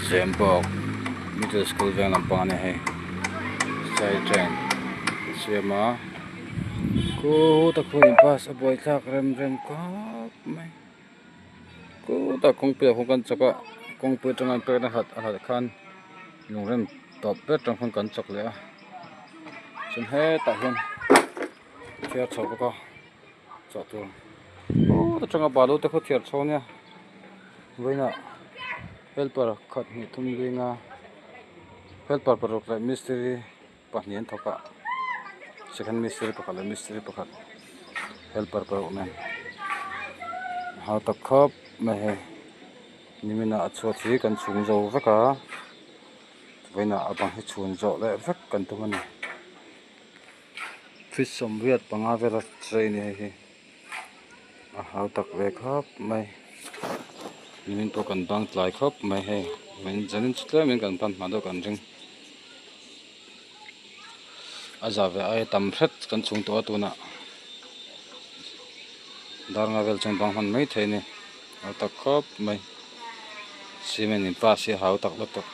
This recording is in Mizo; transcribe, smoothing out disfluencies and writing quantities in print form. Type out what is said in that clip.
Zembawk middle school veng lampang a ni hei side train an siam a khutah khuanin bus a buaithlak rem rem khawp mai khutah kawngpui ah khawn kan chawk a kawngpui atanga an pekna hlat a hlat khan lungrem tawp ber atang khawn kan chawk leh a chuan hetah hian thiar chho bawk a chawh tur khut atanga balu te khaw thiar chho ania vawiinah helper khat hnih thum zinga helper paruk leh mistiri pahnih an thawk a second mistiri pakhat leh mistiri pakhat helper paruk nen a hau tak khawp mai hei nimin ah a chhuat hi kan chhung zo vek a vawiinah a bang hi chhun zawh leh vek kan tum a ni. Feet 85 vela chei a ni hei hi a hau tak ve khawp mai nimin pawh kan bang tlai khawp mai hei zanin chu tlem in kan pan hma deuh kan ring a za ve aia tam hret kan chhung tawh a tunah dar nga vel chuan bang hman mai thei a ni hau tak khawp mai cement in pass hi a hau tak lutuk.